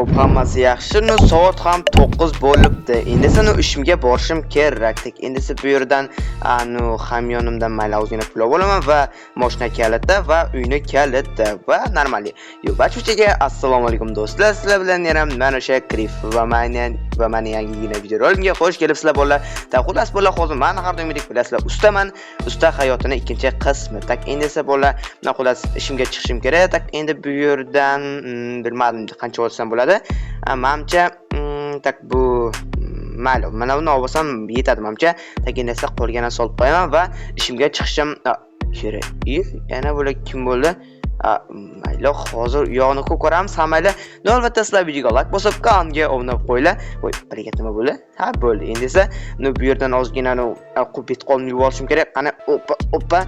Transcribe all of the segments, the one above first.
Xo'p, hammasi yaxshi. Ну, soat ham 9 bo'libdi. Endi esa, ну, ishimga borishim kerak. Endi esa bu yerdan, ну, hamyonimdan, mayli, ozgina pul olib olaman va moshina kaliti va uyni kaliti va нормальный. Yo, barchaga assalomu alaykum, do'stlar. Sizlar bilan yana mana o'sha Krif va mani yangigina videorolikga xush kelibsizlar, bolalar. Так, xullas, bolalar, hozir men har doimgidek, bilasizlar, ustaman. Usta hayotini ikkinchi qismi. Так, endi esa, bolalar, men xullas ishimga chiqishim kerak. Так, endi bu yerdan bilmadim, qancha olsam bo'ladi. Manimcha, так, bu mayli, mana buni olib olsam yetadi manimcha. Так, endi esa qolganini solib qo'yaman va ishimga chiqishim kerak. Yana bular kim bo'ldi? Mayli, hozir u yog'ini ko'ramiz. Ha, mayli. Ну, albatta, sizlar videoga like bosib, kanalga obuna bo'lib qo'yinglar. Voy, barakat, nima bo'ldi? Ha, bo'ldi. Endi esa, ну, bu yerdan ozgina, ну, bet qo'limni yuvib olishim kerak. Qani, oppa, oppa.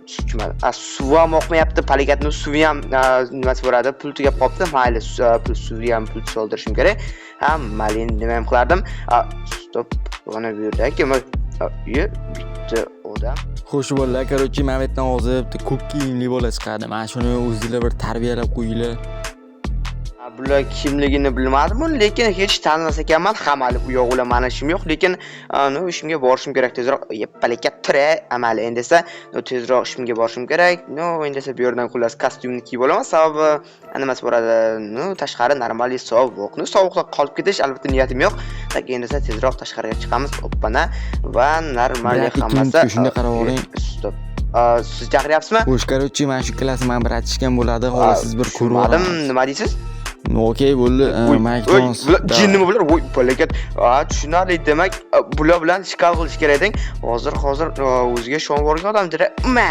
Tushmadi. Suv ham oqmayapti. Palikatni suvi ham nimasi bo'ladi? Pul tugab qolibdi. Mayli, pul suvi ham pul soldirishim kerak. Ha, mayli, endi nima ham qilardim? Стоп. Mana bu yerda kim? Bitta odam. Xo'sh, bolalar, короче, mana bu yerdan hozir bitta ko'k kiyimli bola chiqadi. Mana shuni o'zinglar bir tarbiyalab qo'yinglar. Bular kimligini bilmadim, lekin hech tanimas ekanman. Ha, mayli, u yog'i bilan mani ishim yo'q, lekin ну, ishimga borishim kerak tezroq. Palikat tire, mayli, endi esa, ну, tezroq ishimga borishim kerak. Ну, endi esa bu yerdan xullas kostyumni kiyib olaman, sababi nimasi bo'ladi? Ну, tashqari нормальный sovuq. Ну, sovuqda qolib ketish albatta niyatim yo'q. Так, endi esa tezroq tashqariga chiqamiz. Oppana va нормальный Брат, ikki hammasi. minutga shunda qarab oling. Стоп. Siz chaqiryapsizmi? Xo'sh, короче, mana shu ikkalasi mana братишка m bo'ladi. Hozir siz bir ko'rib Tushunmadim, olasiz. nima deysiz? Ну, okey, bo'ldi. Voy, Mayk voy, Jons. bular jinnimi bular? Voy, palakat. Tushunarli. Demak, bular bilan shikal qilish kerak eding. Hozir, hozir o'ziga ishonib borgan odam jira. Ma,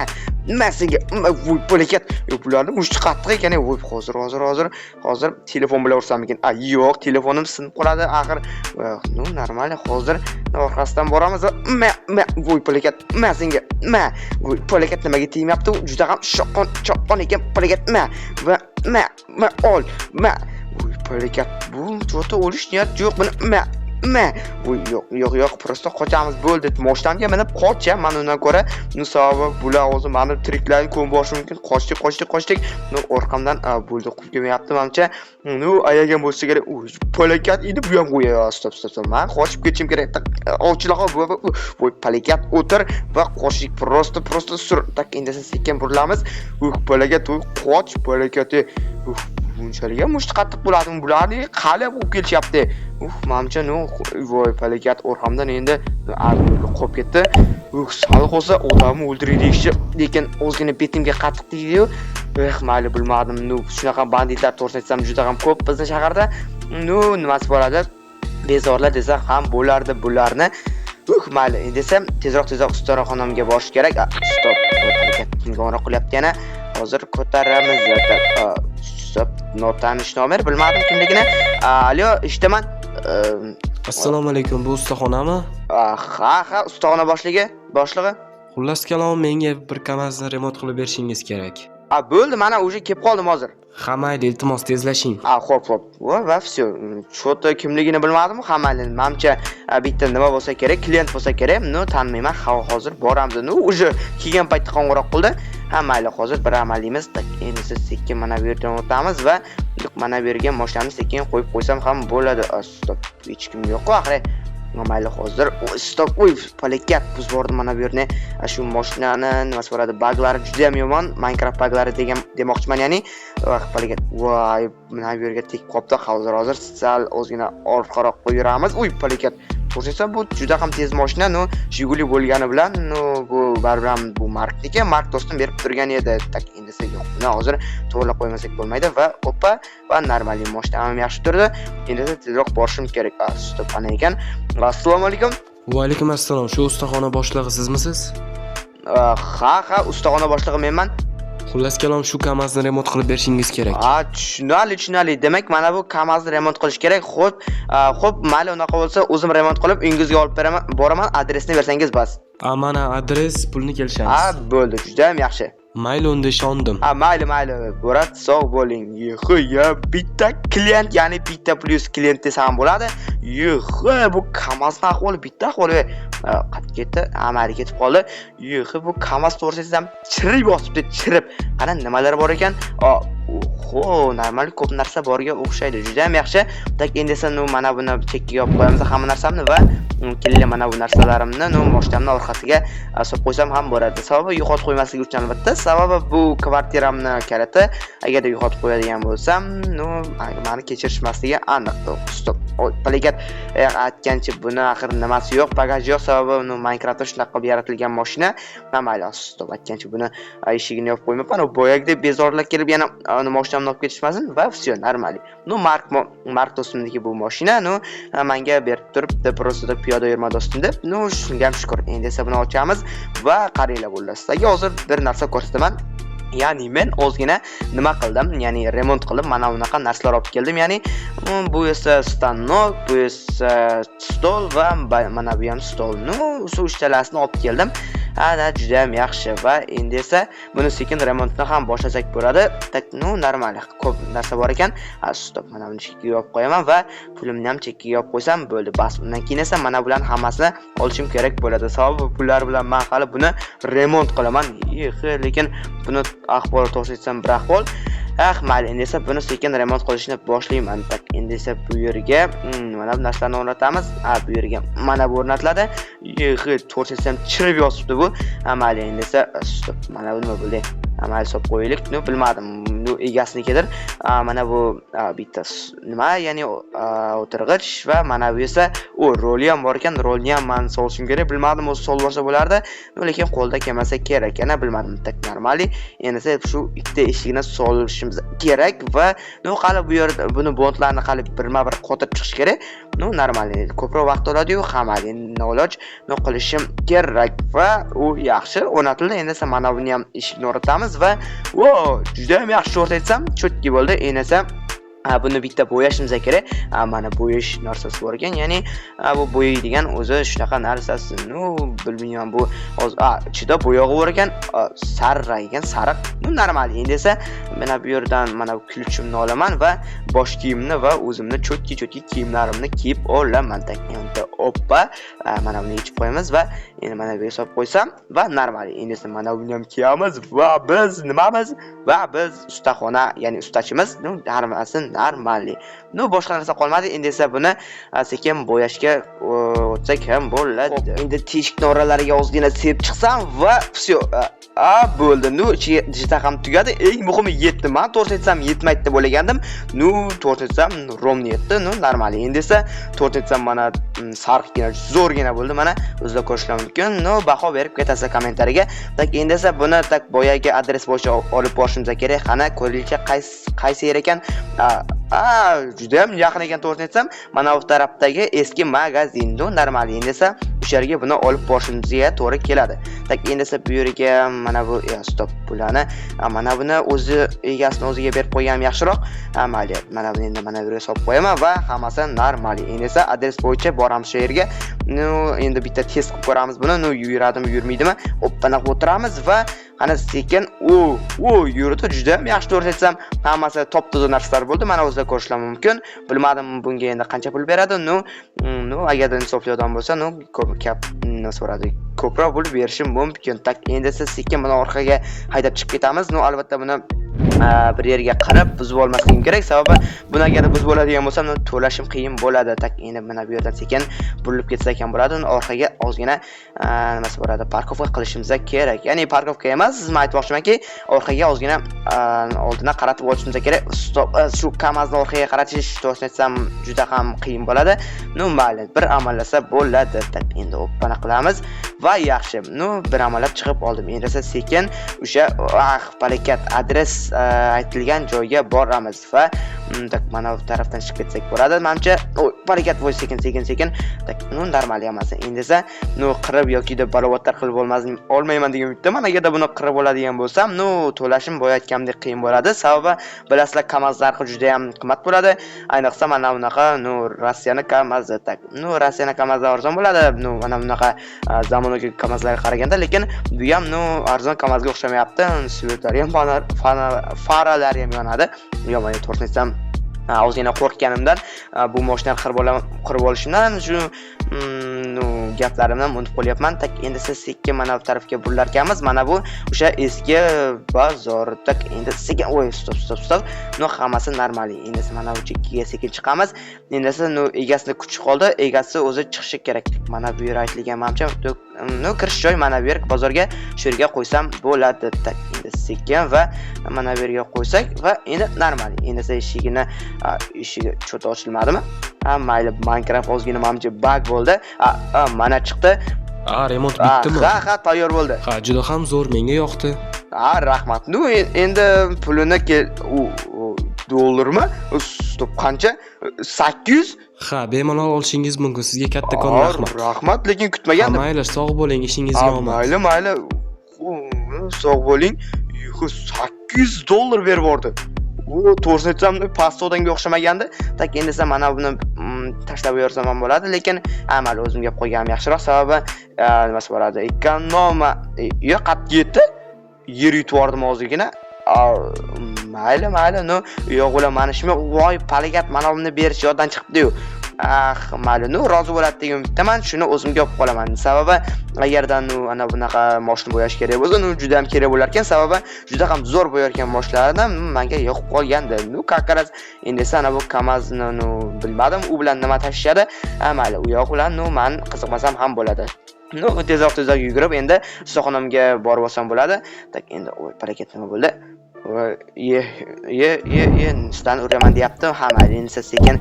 ma senga, ma, voy, palakat. Yo'q, bularni mushti qattiq ekan. Voy, hozir, hozir, hozir, hozir telefon bilan ursammikin? Yo'q, telefonim sinib qoladi axir. Ну, нормально, hozir orqasidan boramiz va ma, ma, voy, palakat, ma senga, ma. Voy, palakat, nimaga tegmayapti? U juda ham shoqqon, choqqon ekan, palakat, ma va ma, ma, ol, ma. Voy, palakat, bu что-то o'lish niyat yo'q buni, ma, ma. Voy, yo'q, yo'q, yo'q, просто qochamiz, bo'ldi. Moshinamga minib qochaman undan ko'ra. Ну, sababi bular hozir mani tiriklarni ko'mib borishi mumkin. Qochdik, qochdik, qochdik. Ну, orqamdan bo'ldi, quvib kelmayapti manimcha. Ну, ayagan bo'lsa kerak. Uy, palakat, endi bu ham qo'ya. Стоп, стоп, стоп. Man qochib ketishim kerak. Так, ovchilar, voy, palakat, o'tir va qochdik. Просто, просто sur. Так, endi sekin burilamiz. Uh, palakat, uy, qoch, palakat. Uh, bunchalik ham mushti qattiq bo'ladimi bularni? Qali quvib kelishyapti. Uh, manimcha, ну, voy, palakat, orqamdan endi qolib ketdi. Uh, sal qolsa odamni o'ldiray deyishi, lekin ozgina betimga qattiq tegdi-yu. Eh, mayli, bilmadim. Ну, shunaqa banditlar, to'g'risini aytsam, juda ham ko'p bizni shaharda. Ну, nimasi bo'ladi? Bezorlar desa ham bo'lardi bularni. Uh, mayli, endi esa tezroq, tezroq ustaxonamga borish kerak. Стоп, palakat, kim qo'ng'iroq qilyapti yana? Hozir ko'taramiz. Стоп, notanish nomer, bilmadim kimligini. Alo, eshitaman. Assalomu alaykum, bu ustaxonami? Ha, ustaxona boshlig'i, boshlig'i. Xullas kalom, menga bir KAMAZni remont qilib berishingiz kerak. Bo'ldi, mana уже kelib qoldim hozir. Ha, mayli, iltimos, tezlashing. Xo'p, xo'p. Va всё. Что-то kimligini bilmadim, ha, mayli. Manimcha, bitta nima bo'lsa kerak, klient bo'lsa kerak. Ну, tanimayman. Ha, hozir boramiz. Ну, уже kelgan paytda qo'ng'iroq qildi. Ha, mayli, hozir bir amaliymiz. Так, endi sekin mana bu yerdan o'tamiz va mana bu yerga mashinani sekin qo'yib qo'ysam ham bo'ladi. Стоп, hech kim yo'q-ku axir. Mayli, hozir. Стоп, uy, palakat, buzib yubordim mana bu yerni. Shu mashinani nimasi bo'ladi? Baglari juda ham yomon. Minecraft baglari degan demoqchiman, ya'ni. Vah, palakat. Voy, mana bu yerga tegib qolibdi. Hozir, hozir sal ozgina orqaroq qo'yib yuramiz. Uy, palakat. To'g'risi, bu juda ham tez mashina, ну, Jiguli bo'lgani bilan, ну, bu baribir ham bu Markniki, Mark do'stim berib turgan edi. Так, endi esa yo'q. Buni hozir to'g'rilab qo'ymasak bo'lmaydi va oppa, va нормальный mashina ham yaxshi turdi. Endi esa tezroq borishim kerak. Стоп, ana ekan. Assalomu alaykum. Va alaykum assalom. Shu ustaxona boshlig'i sizmisiz? Ha, ustaxona boshlig'i menman. Xullas kalom, shu KAMAZni remont qilib berishingiz kerak. Ha, tushunarli, tushunarli. Demak, mana bu KAMAZni remont qilish kerak. Xo'p, xo'p, mayli, unaqa bo'lsa o'zim remont qilib uyingizga olib beraman, boraman. Adresni bersangiz bas. A, mana adres, pulni kelishamiz. Ha, bo'ldi, juda ham yaxshi. Mayli, unda ishondim. Ha, mayli, mayli. Брат, sog' bo'ling. Ya, bitta klient, ya'ni bitta plyus klient desa ham bo'ladi. Yig'i, bu KAMAZni ahvoli bitta ahvoli. Qatib ketdi, amali ketib qoldi. Yig'i, bu KAMAZ to'g'risini aytsam chirib yotibdi, chirib. Qani nimalar bor ekan? Oho, normal ko'p narsa borga o'xshaydi. Juda ham yaxshi. Так, endi esa ну mana buni chekkaga olib qo'yamiz hamma narsamni va keling, mana bu narsalarimni ну moshinamni orqasiga solib qo'ysam ham bo'ladi. Sababi yo'qotib qo'ymasligi uchun albatta. Sababi bu kvartiramni kaliti. Agarda yo'qotib qo'yadigan bo'lsam, ну mani kechirishmasligi aniq. Стоп. Oy, palakat, aytgancha buni axir nimasi yo'q, bagaji yo'q, sababi ну Minecraftda shunaqa qilib yaratilgan mashina. Mayli, стоп, aytgancha buni eshigini yopib qo'ymabman. U boyagidek bezorilar kelib yana moshinamni olib ketishmasin va всё, нормально. Ну Mark do'stimniki bu mashina, ну menga berib turibdi, просто piyoda yurma do'stim deb. Ну shunga ham shukur. Endi esa buni ochamiz va qaranglar bo'ldi. Sizlarga hozir bir narsa ko'rsataman. Ya'ni men ozgina nima qildim, ya'ni remont qildim, mana bunaqa narsalar olib keldim. Ya'ni bu esa stanok, bu esa stol va mana bu ham stol. Ну, shu uchalasini olib keldim. Ana juda ham yaxshi va endi esa buni sekin remontni ham boshlasak bo'ladi. Так, ну normal, ko'p narsa bor ekan. Стоп, mana buni chekkaga olib qo'yaman va pulimni ham chekkaga olib qo'ysam bo'ldi. Bas, undan keyin esa mana bularni hammasini olishim kerak bo'ladi. Sababi pullar bilan men hali buni remont qilaman. Yig'i, lekin buni ahvoli to'g'risini aytsam bir ahvol. Ah, mayli, endi esa buni sekin remont qilishni boshlayman. Так, endi esa bu yerga mana bu narsalarni o'rnatamiz. Bu yerga mana bu o'rnatiladi. Yig'i, to'g'risini aytsam chirib yotibdi bu. Mayli, endi esa стоп, mana bu nima bo'ldi? Mayli, solib qo'yaylik. Ну, bilmadim. Bu egasinikidir. Mana bu bitta nima, ya'ni o'tirg'ich va mana bu esa u roli ham bor ekan. Rolni ham man solishim kerak. Bilmadim, o'zi solib olsa bo'lardi. Ну, lekin qo'lda kelmasa kerak. Yana bilmadim. Так, нормально. Endi esa shu ikkita eshigini solishimiz kerak va ну hali bu yerda buni bontlarni hali birma-bir qotirib chiqish kerak. Ну, нормально. Ko'proq vaqt oladi-yu, hamma noloj ну qilishim kerak va u yaxshi o'rnatildi. Endi esa mana buni ham eshikni o'rnatamiz va vo, juda ham yaxshi to'g'risini aytsam, чётки bo'ldi. Endi esa buni bitta bo'yashimiz kerak. Mana bo'yash narsasi bor ekan, ya'ni bu bo'yaydigan o'zi shunaqa narsasi. Ну, bilmayman, bu hozir ichida bo'yog'i bor ekan, sariq rang ekan, sariq. Ну, normal. Endi esa mana bu yerdan mana bu ключ imni olaman va bosh kiyimni va o'zimni чётки чётки kiyimlarimni kiyib olaman. Так, endi oppa, mana buni yechib qo'yamiz va endi mana bu yerga solib qo'ysam va normal. Endi esa mana buni ham kiyamiz va biz nimamiz? Va biz ustaxona, ya'ni ustachimiz. Ну, hammasi нормальный. Ну, boshqa narsa qolmadi. Endi esa buni sekin bo'yashga o'tsak ham bo'ladi. Endi teshikni oralariga ozgina sepib chiqsam va всё. Bo'ldi. Ну, ichida ham tugadi. Eng muhimi yetdi. Men to'g'risini aytsam yetmaydi deb o'ylagandim. Ну, to'g'risini aytsam ровно yetdi. Ну, normal. Endi esa to'g'risini aytsam mana sariqgina zo'rgina bo'ldi. Mana o'zlar ko'rishlar mumkin. Ну, baho berib ketasiz kommentariyaga. Так, endi esa buni так boyagi adres bo'yicha olib borishimiz kerak. Qani, ko'ringlar, qaysi yer ekan? Juda ham yaqin ekan to'g'risini aytsam. Mana bu tarafdagi eski magazin. Ну, normal. Endi esa o'sha yerga buni olib borishimizga to'g'ri keladi. Так, endi esa bu yerga mana bu стоп, bularni mana buni o'zi egasini o'ziga berib qo'yganim yaxshiroq. Mayli, mana buni endi mana bu yerga solib qo'yaman va hammasi normal. Endi esa adres bo'yicha boramiz shu yerga. Ну, endi bitta test qilib ko'ramiz buni. Ну, yuradimi, yurmaydimi? Oppa o'tiramiz va qani sekin u yurdi. Juda ham yaxshi to'g'risini aytsam, hammasi top-toza narsalar bo'ldi. Mana o'zlar ko'rishlar mumkin. Bilmadim, bunga endi qancha pul beradi. Ну, ну, agarda insofli odam bo'lsa, ну, ko'p gap so'radi. Ko'proq pul berishi mumkin. Так, endi esa sekin buni orqaga haydab chiqib ketamiz. Ну, albatta buni bir yerga qarab buzib olmasligim kerak. Sababi buni agar buzib oladigan bo'lsam, to'lashim qiyin bo'ladi. Так, endi mana bu yerdan sekin burilib ketsak ham bo'ladi. Orqaga ozgina nimasi bo'ladi, парковка qilishimiz kerak. Ya'ni парковка emas, siz aytmoqchimanki, orqaga ozgina oldina qaratib olishimiz kerak. Стоп, shu KAMAZni orqaga qaratish to'g'risini aytsam juda ham qiyin bo'ladi. Ну, mayli, bir amallasa bo'ladi. Так, endi oppana qilamiz va yaxshi. Ну, bir amallab chiqib oldim. Endi esa sekin o'sha barakat adres aytilgan joyga boramiz va так, mana bu tarafdan chiqib ketsak bo'ladi manimcha. Oy, barakat, voy, sekin, sekin, sekin. Так, ну, normal hammasi. Endi esa ну qirib yoki deb balobatlar qilib olmayman degan umiddaman. Agarda buni qirib oladigan bo'lsam, ну, to'lashim boya aytganimdek qiyin bo'ladi. Sababi bilasizlar, KAMAZ narxi juda ham qimmat bo'ladi. Ayniqsa mana bunaqa, ну, Rossiyani KAMAZi. Так, ну, Rossiyani KAMAZi arzon bo'ladi. Ну, mana bunaqa zamonaviy KAMAZlarga qaraganda, lekin bu ham, ну, arzon KAMAZga o'xshamayapti. Свет lari ham, faralari ham yonadi. Yomon, to'g'risini aytsam. Ozgina qo'rqqanimdan, bu mashinani qirib olishimdan shu ну, gaplarimni unutib qolyapman. Так, endi siz sekin mana bu tarafga burilar ekanmiz. Mana bu o'sha eski bozor. Так, endi sekin, oy, стоп, стоп, стоп. Ну, hammasi нормальный. Endi mana bu chekkaga sekin chiqamiz. Endi esa, ну, egasini kutish qoldi. Egasi o'zi chiqishi kerak. Mana bu yer aytilgan manimcha, ну, kirish joy mana bu yer bozorga, shu yerga qo'ysam bo'ladi. Так, endi sekin va mana bu yerga qo'ysak va endi нормальный. Endi esa eshigini, eshigi cho'ta ochilmadimi? Ha, mayli, Minecraft ozgina manimcha баг bo'ldi. Ha, mana chiqdi. A, remont bitdimi? Ha, tayyor bo'ldi. Ha, juda ham zo'r, menga yoqdi. Ha, rahmat. Ну, endi pulini u dollarmi? Стоп, qancha? 800? Ha, bemalol olishingiz mumkin. Sizga kattakon rahmat. Rahmat, lekin Ha, kutmagandim. mayli, sog' bo'ling, ishingizga omad. Mayli, mayli. Sog' bo'ling. Yuhu, 800 dollar berib yubordi. U, to'g'risini aytsam, past odamga o'xshamagandi. Так, endi esa mana buni tashlab yuborsam ham bo'ladi, lekin amal o'zimga olib qo'yganim yaxshiroq, sababi nimasi bo'ladi? Эконома, yo'q, qatga yetdi. Yer yutib yubordim ozgina. Mayli, mayli, ну, yo'q, ular mana shumi, voy, palakat, mana buni berish yoddan chiqibdi-yu. Ah, mayli, ну, rozi bo'ladi degan umiddaman, shuni o'zimga olib qolaman. Sababi agarda, ну, ana bunaqa moshina bo'yash kerak bo'lsa, ну, juda ham kerak bo'lar ekan, sababi juda ham zo'r bo'yar ekan moshinalarni, menga yoqib qolgandi. Ну, как раз endi esa ana bu KAMAZni, ну, bilmadim, u bilan nima tashishadi. Ha, mayli, u yoq bilan, ну, man qiziqmasam ham bo'ladi. Ну, tezroq tezroq yugurib endi ustaxonamga borib olsam bo'ladi. Так, endi, voy, barakat, nima bo'ldi? Voy, ye, ye, ye, ye, sizdan uraman deyapti. Ha, mayli, endi sekin,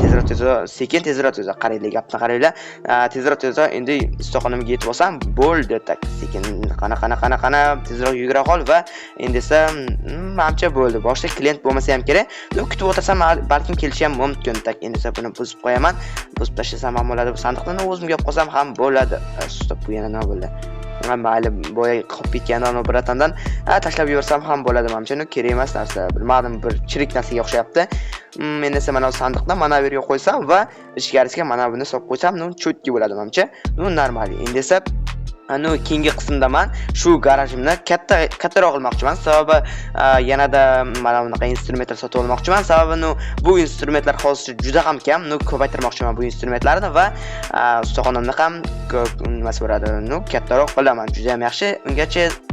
tezroq tezroq, sekin tezroq tezroq, qaranglar, gapni qaranglar. Tezroq tezroq endi ustaxonamga yetib olsam bo'ldi. Так, sekin, qana, qana, qana, qana, tezroq yugura qol va endi esa, manimcha bo'ldi. Boshqa клиент bo'lmasa ham kerak. Ну, kutib o'tirsam, balkim kelishi ham mumkin. Так, endi esa buni buzib qo'yaman. Buzib tashlasam ham bo'ladi bu sandiqni, o'zimga olib qolsam ham bo'ladi. Стоп, bu yana nima bo'ldi? Ha, mayli, boya qolib ketgan anavi братан dan, ha, tashlab yuborsam ham bo'ladi manimcha. Ну, kerak emas narsa. Bilmadim, bir chirik narsaga o'xshayapti. Endi esa mana bu sandiqni mana bu yerga qo'ysam va ichkarisiga mana buni solib qo'ysam, ну, чётки bo'ladi manimcha. Ну, нормальный. Endi esa, ну, keyingi qismda man shu garajimni katta kattaroq qilmoqchiman. Sababi yanada mana bunaqa instrumentlar sotib olmoqchiman. Sababi, ну, bu instrumentlar hozircha juda ham kam. Ну, ko'paytirmoqchiman bu instrumentlarni va ustaxonamni ham ko'p nimasi bo'ladi. Ну, kattaroq qilaman. Juda ham yaxshi.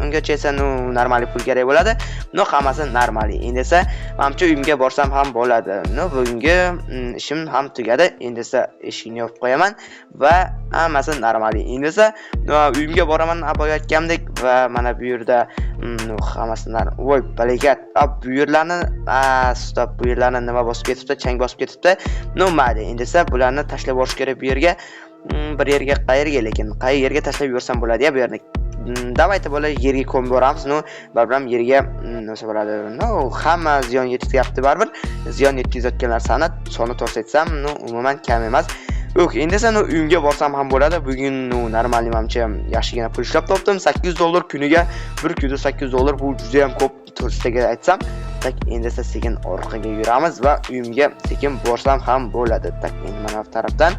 Ungacha esa, ну, нормальный pul kerak bo'ladi. Ну, hammasi нормальный. Endi esa manimcha uyimga borsam ham bo'ladi. Ну, bugungi ishim ham tugadi. Endi esa eshikni yopib qo'yaman va hammasi нормальный. Endi esa uyimga boraman boya aytgandek va mana bu yerda ну, hammasi voy, balakat. Bu yerlarni, стоп, bu yerlarni nima bosib ketibdi? Chang bosib ketibdi. Ну, mayli, endi esa bularni tashlab yuborish kerak bu yerga. Bir yerga, qayerga, lekin qayerga tashlab yuborsam bo'ladi ya bu yerni? Давайте bola yerga ko'mib boramiz. Ну, baribir ham yerga nima bo'ladi? Ну, hamma ziyon yetkazyapti baribir. Ziyon yetkazayotgan narsani soni, to'g'risini aytsam, ну, umuman kam emas. Yo'q, endi esa, ну, uyimga borsam ham bo'ladi. Bugun, ну, нормальный manimcha yaxshigina pul ishlab topdim. 800 dollar kuniga, bir kunda 800 dollar, bu juda ham ko'p, to'g'risiga aytsam. Так, endi esa sekin orqaga yuramiz va uyimga sekin borsam ham bo'ladi. Так, endi mana bu tarafdan,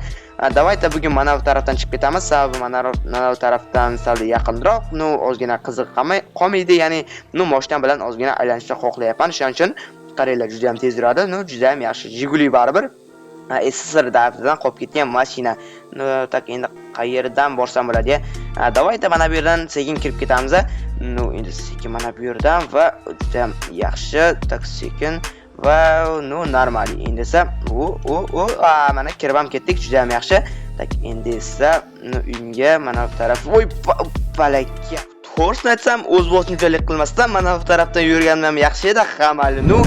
давайте bugun mana bu tarafdan chiqib ketamiz. Sababi mana bu tarafdan sal yaqinroq, ну, ozgina qiziq qolmaydi, ya'ni, ну, mashinam bilan ozgina aylanishni xohlayapman. Shuning uchun qaranglar, juda ham tez yuradi. Ну, juda ham yaxshi. Jiguli baribir SSSR davridan qolib ketgan mashina. Ну, так, endi qayerdan borsam bo'ladi ya? Давайте mana bu yerdan sekin kirib ketamiz. Ну, endi sekin mana bu yerdan va juda ham yaxshi. Так, sekin va, ну, нормальный. Endi esa u mana kirib ham ketdik, juda ham yaxshi. Так, endi esa, ну, uyimga mana bu taraf. Voy, balaka. To'g'risini aytsam, o'z boshimchalik qilmasdan mana bu tarafdan yurganim ham yaxshi edi. Ha, mayli, ну,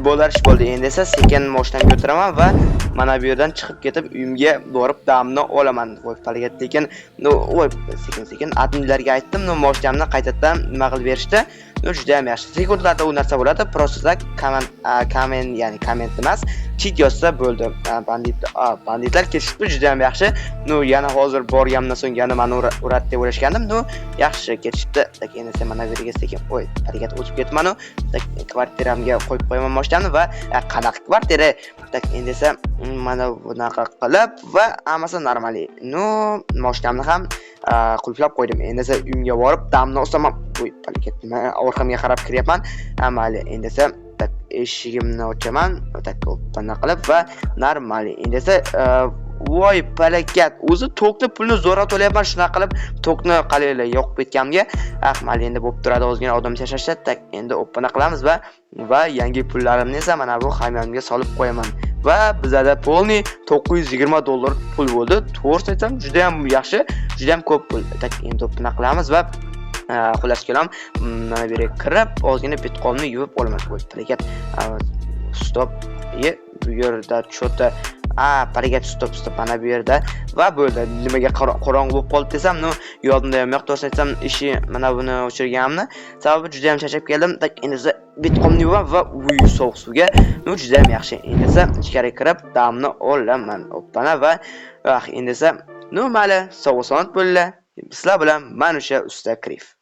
bo'lar ish bo'ldi. Endi esa sekin mashinamga o'tiraman va mana bu yerdan chiqib ketib uyimga borib damni olaman. Voy, palakat, lekin, ну, voy, sekin sekin adminlarga aytdim, ну, mashinamni qaytadan nima qilib berishdi. Ну, juda ham yaxshi. Sekundlarda u narsa bo'ladi. Просто так comment, comment, ya'ni comment emas, cheat yozsa bo'ldi. Banditlar ketishibdi, juda ham yaxshi. Ну, yana hozir borganimdan so'ng yana meni uradi deb o'ylashgandim. Ну, yaxshi ketishibdi. Так, endi esa mana bu yerga sekin, voy, harakat o'tib ketmanu. Так, kvartiramga qo'yib qo'yaman mashinamni va qanaqa kvartira? Так, endi esa mana bunaqa qilib va hammasi нормальный. Ну, mashinamni ham qulflab qo'ydim. Endi esa uyimga borib damni olsam ham, voy, palakat, nima orqamga qarab kiryapman. Ha, mayli, endi esa Так, eshigimni ochaman. Так, qanaqa qilib va normal. Endi esa voy palakat, o'zi tokni pulni zo'rg'a to'layapman, shunaqa qilib tokni qalanglar yoqib ketganga. Ah, mayli, endi bo'lib turadi, ozgina odam charchashadi. Так, endi опана qilamiz va yangi pullarimni esa mana bu hamyonga solib qo'yaman. Va bizada полный 920 dollar pul bo'ldi. To'g'risini aytsam, juda ham yaxshi, juda ham ko'p pul. Так, endi опана qilamiz va xullas kalom, mana bu yerga kirib, ozgina bet qo'limni yuvib olaman. Voy palakat, стоп, ye, bu yerda что-то, a, palakat, стоп, стоп, mana bu yerda va bo'ldi. Nimaga qorong'u bo'lib qoldi desam, ну, yodimda ham yo'q, to'g'risini aytsam, ishi mana buni o'chirganimni. Sababi juda ham charchab keldim. Так, endi esa bet qo'limni yuvaman va uy sovuq suvga. Ну, juda ham yaxshi. Endi esa ichkariga kirib damni olaman. Oppana va ah, endi esa, ну, mayli, sog' salomat bo'linglar. Sizlar bilan man o'sha usta Krif.